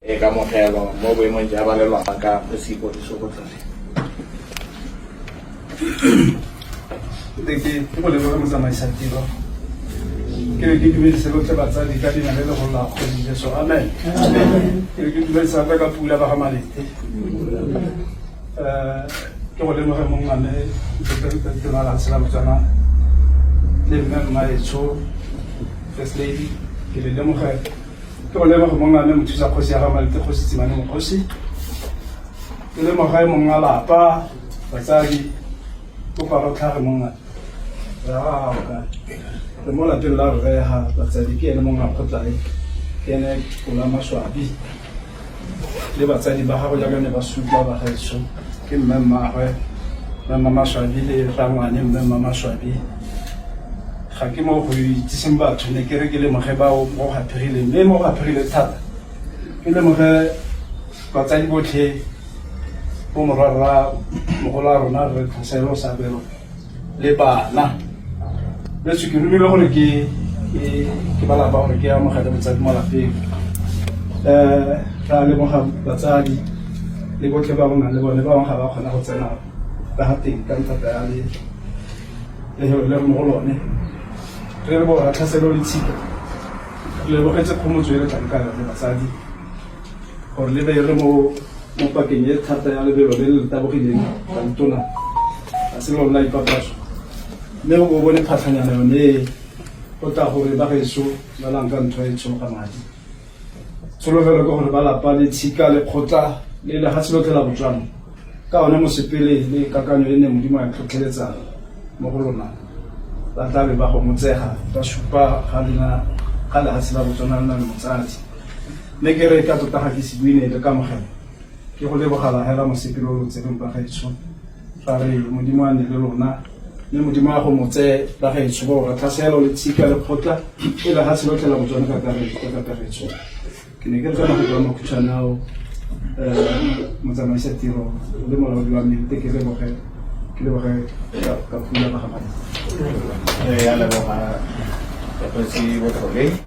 E kamogelo mo boemong ja ba lelwapa ka Kgosi Pogiso Botlhole. Ke ke go leboge motsamaisa tiro. Ke be ke dumedise botlhe batsadi ka leina le legolo la Kgosi Jesu. Amen. Ke be ke dumedise gape ka pula ba ga Malete. Ke go lemoge mongame Ntate la Tshela Botswana le mme Mmaetsho First Lady ke le lemoge. Ke go leboge mongame mothusa kgosi ya ga Malete Kgosi Tsimane Mokgosi. Ke lemoge monga lapa batsadi kopa go tlhage monga re mo lapeng la rre ga batsadi ke ene monga kgotlae ke ene kola maswabi le batsadi ba gago jaaka ne ba supa ba gaetsho ke mme mmaagwe mme mma maswabi le rangwane mme mma maswabi. Ga ke mo go itsiseng batho ne ke re ke lemoge bao mo go gaphegileng mme mo go gaphegile thata ke lemoge batsadi botlhe bo morwarra mogolo wa rona re Tlhaselo Sabelo le bana. Betso ke romile gore ke ke ba lapa gore ke amogele botsadi mo lapeng. Ra lemoga batsadi le botlhe ba nang le bone ba bangwe ga ba kgona go tsena ka ga teng ka nthata ya le lefelo le re mo go lone. Re re bo Tlhaselo le Tshika re lebogetse kgomotso e re tlang ka yone batsadi gore le be re mo mo pakeng e thata ya lebelo le le tabogileng la letona ga se lone la ipapatso mme o bone phatlhanyana yone e go tla gore ba gaetsho lwalang ka ntho e tshologa madi. Tsholofelo ke gore ba lapa le tshika le kgotla le lehatshe lotlhe la Botswana ka one mosepele le kakanyo e ne Modimo a e tlhotlheletsa mo go lona ba tla be ba gomotsega ba supa ga lena ga lehatshe la Botswana le na le motsadi. Mme ke re ka tota ga ke se bue ne le kamogelo ke go lebogela hela mosepele o lo tsereng ba gaetsho ra re Modimo a ne le lona mme Modimo a go motse ba gaetsho bo ra tlhaselo le tshika le kgotla e lehatshe lotlhe la Botswana ka kakaretso. Ke ne ke re ka mafoko a makhutshwane ao motsamaisa tiro le molaodi wa me ke leboge ke leboge ka pula ba ga Malete. Re a leboga Kgosi Botlhole.